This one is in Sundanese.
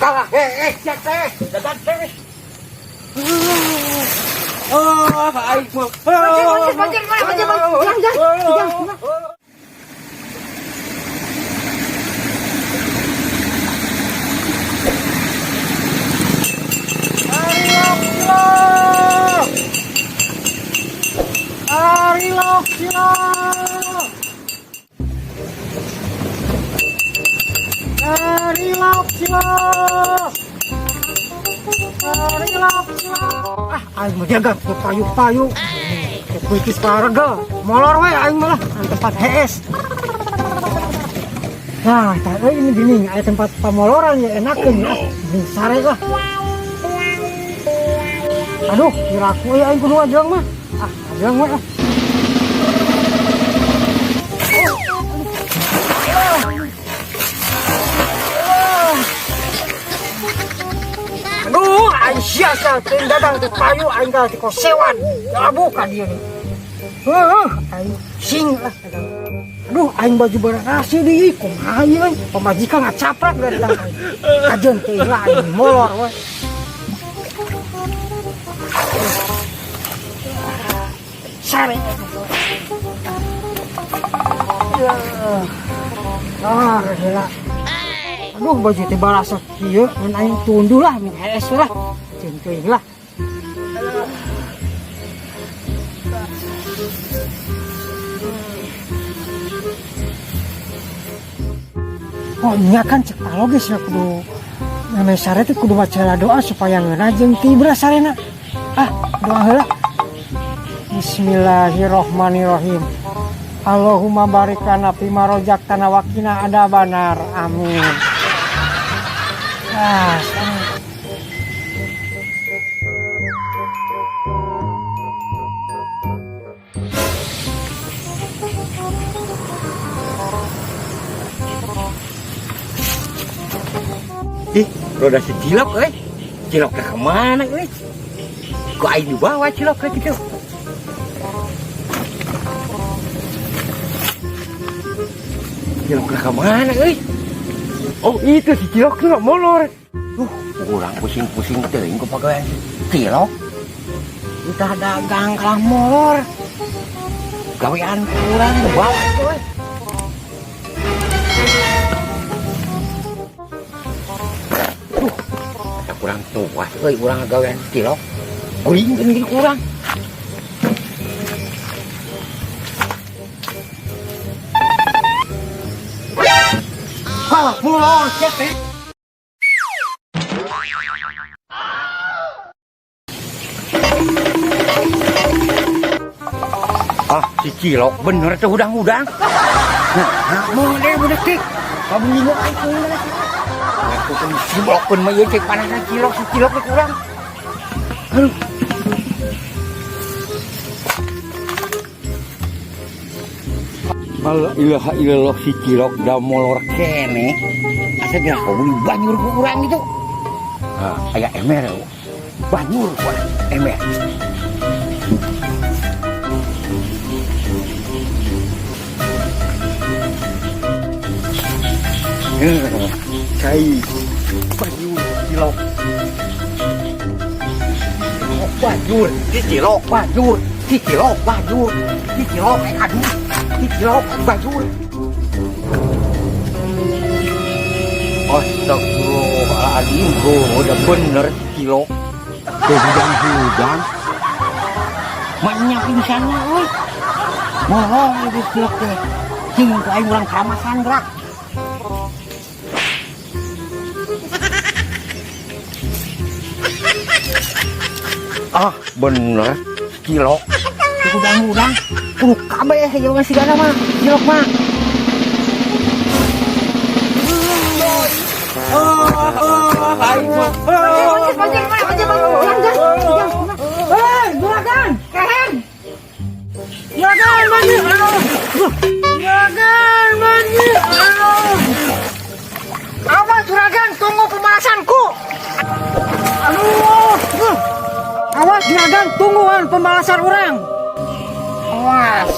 Kalah, eh, eh, teh, dagang teh. Oh, aing mah. Banjir, banjir, banjir, banjir. Jangan, jangan, jangan. Arilok, cilok. Arilok, cilok. Arilok, cilok. Ah, aing mah jaga teu payu-payu. Teu kuitis paraga. Molor we aing mah lah, tempat hees. Nah, tah euy ini gini, aya tempat pamoloran ya enakeun ya. Gini sare lah. Aduh, kiraku euy aing kudu ngajeng mah. Ah, ngajeng we ah. Aduh, aing sia-sia teuing dagang teu payu aing ka kosewan. Labuh ka dieu nih. Heuh, aing sing lah dagang. Aduh, aing baju bararasi deui kumaha ieu euy? Pamajikan ngacaprak dari dagang aing. Kajeun teuing lah aing molor we. Sare. Ya. Ah, gila. Aduh, baju teh barasa kieu, mun aing tunduh lah, mun hees lah. Jeung teuing lah. Oh nya kan cek logis ya kudu namanya sare teh kudu maca doa supaya ngeunah jeung tibra sarena. Ah, doa heula. Bismillahirrohmanirrohim. Allahumma barik lana fima rozaqtana wa qina adzabannar. Amin. Ah, sana. Ih, roda si cilok euy. Cilok ke kemana euy? Ku aing dibawa cilok ke gitu. Cilok ke kemana euy? Oh, itu si cilok tuh molor. Urang pusing-pusing teuing ku pagawean si cilok. Udah dagang kalah molor. Gawean kurang dibawa euy. Duh, kurang tuas euy urang gawean cilok. Guling geuning kurang. Kalah molor sia teh. Ah, si cilok bener tuh hudang-hudang. Nah, mau deh budak teh. Kamu ngingu aing kumaha sih? Aku tuh dicilokkeun mah ieu cek panasna cilok si cilok teh kurang. Aduh. La ilaha illallah si cilok da molor keneh. Asa geura beli banjur ku urang gitu. Ah, aya ember banjur ku ember. Cai banjur cilok. Cilok banjur, si cilok banjur, si cilok banjur, si cilok aduh, si cilok banjur. Astagfirullahaladzim, bro, udah bener si cilok. Hudang-hudang. Maknya pingsannya, euy. Molong itu cilok teh. Cing ku aing urang karamasan gerak. Ah, bener cilok. Hudang-hudang. Kudu kabeh ieu mah sigana mah, cilok mah. Ah, aing mah. Banjir, banjir, banjir, banjir. Jangan, jangan, jangan. Hei, juragan, kehen. Juragan, banjir. Aduh. Juragan, banjir. Aduh. Awas juragan, tunggu pembalasanku. Aduh. Awas juragan, tungguan pembalasan orang. Awas.